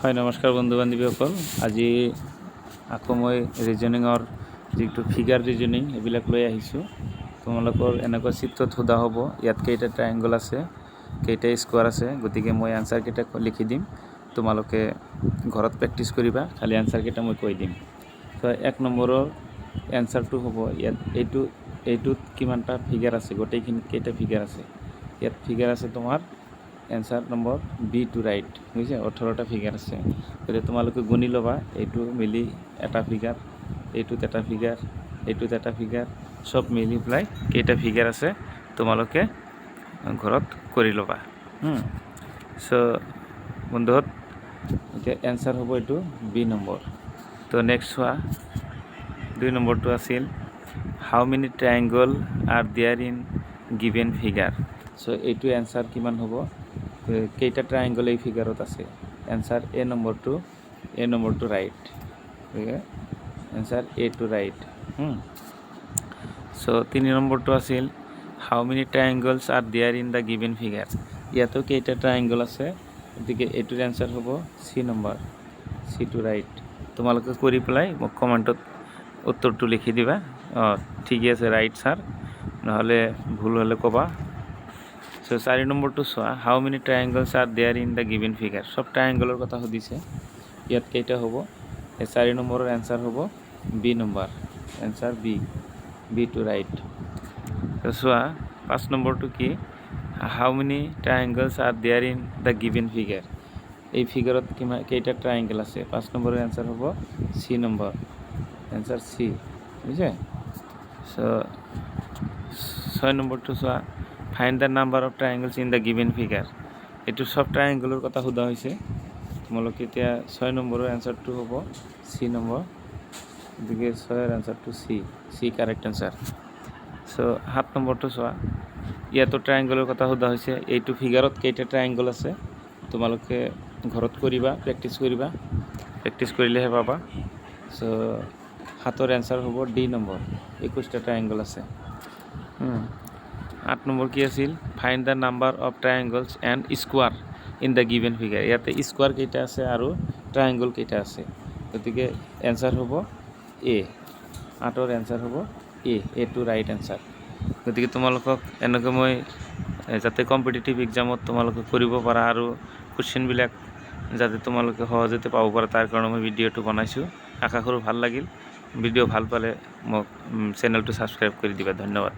হয়, নমস্কাৰ বন্ধু বান্ধৱীসকল। আজি আকৌ মই ৰিজনিঙৰ যিটো ফিগাৰ ৰিজনিং, সেইবিলাক লৈ আহিছোঁ। তোমালোকৰ এনেকুৱা চিত্ৰত সোধা হ'ব, ইয়াত কেইটা ট্ৰায়েংগল আছে, কেইটা স্কোৱাৰ আছে। গতিকে মই এনচাৰকেইটা লিখি দিম, তোমালোকে ঘৰত প্ৰেক্টিছ কৰিবা। খালি এনচাৰকেইটা মই কৈ দিম। ত' এক নম্বৰৰ এনচাৰটো হ'ব, ইয়াত এইটোত কিমানটা ফিগাৰ আছে, গোটেইখিনি কেইটা ফিগাৰ আছে? ইয়াত ফিগাৰ আছে তোমাৰ answer number B two right, বুজিছে? 18টা ফিগাৰ আছে। গতিকে তোমালোকে গুণি ল'বা, এইটো মিলি এটা ফিগাৰ, এইটোত এটা ফিগাৰ, এইটোত এটা ফিগাৰ, চব মিলি পেলাই কেইটা ফিগাৰ আছে তোমালোকে ঘৰত কৰি ল'বা। চ' বন্ধুহঁত, এতিয়া এনচাৰ হ'ব এইটো বি নম্বৰ। তো নেক্সট চোৱা, দুই নম্বৰটো আছিল, "How many triangle are there in given figure?" চ' এইটো এনচাৰ কিমান হ'ব? কেইটা ট্ৰায়েংগল এই ফিগাৰত আছে? এনচাৰ এ নম্বৰটো ৰাইট। এনচাৰ এ টু ৰাইট। চ' তিনি নম্বৰটো আছিল, "How many triangles are there in the given figure?" ইয়াতো কেইটা ট্ৰায়েংগল আছে? গতিকে এইটোৰ এনচাৰ হ'ব C number, C to right. তোমালোকে কৰি পেলাই মোক কমেণ্টত উত্তৰটো লিখি দিবা। অঁ, ঠিকে আছে, ৰাইট ছাৰ, নহ'লে ভুল হ'লে ক'বা। চ' চাৰি নম্বৰটো চোৱা, "How many triangles are there in the given figure?" চব ট্ৰায়েংগলৰ কথা সুধিছে। ইয়াত কেইটা হ'ব? এই চাৰি নম্বৰৰ এনচাৰ হ'ব B number, answer B, B to right. চোৱা, পাঁচ নম্বৰটো কি? "How many triangles are there in the given figure?" এই ফিগাৰত কিমান কেইটা ট্ৰায়েংগল আছে? পাঁচ নম্বৰৰ এনচাৰ হ'ব চি নম্বৰ, এনচাৰ চি, বুজিছে? চ' ছয় নম্বৰটো চোৱা, "Find the number of triangles in the given figure." এইটো চব ট্ৰায়েংগলৰ কথা সোধা হৈছে। তোমালোকে এতিয়া ছয় নম্বৰৰ এনচাৰটো হ'ব চি নম্বৰ। গতিকে ছয়ৰ এনচাৰটো চি, চি কাৰেক্ট এনচাৰ। চ' সাত নম্বৰটো চোৱা, ইয়াতো ট্ৰায়েংগলৰ কথা সোধা হৈছে। এইটো ফিগাৰত কেইটা ট্ৰায়েংগল আছে? তোমালোকে ঘৰত কৰিবা, প্ৰেক্টিছ কৰিবা। প্ৰেক্টিছ কৰিলেহে পাবা। চ' সাতৰ এনচাৰ হ'ব ডি নম্বৰ, 21টা ট্ৰায়েংগল আছে। আঠ নম্বৰ কি আছিল? "Find the number of triangles and square in the given figure." ইয়াতে স্কোৱাৰ কেইটা আছে আৰু ট্ৰায়েংগল কেইটা আছে? গতিকে এনচাৰ হ'ব এ। আঠৰ এনচাৰ হ'ব এ, এ টু ৰাইট এনচাৰ। গতিকে তোমালোকক এনেকৈ মই যাতে কম্পিটিটিভ এক্সামত তোমালোকে কৰিব পাৰা আৰু কুৱেশ্যনবিলাক যাতে তোমালোকে সহজতে পাব পাৰা, তাৰ কাৰণে মই ভিডিঅ'টো বনাইছোঁ। আশা কৰোঁ ভাল লাগিল। ভিডিঅ' ভাল পালে মোক চেনেলটো ছাবস্ক্ৰাইব কৰি দিবা। ধন্যবাদ।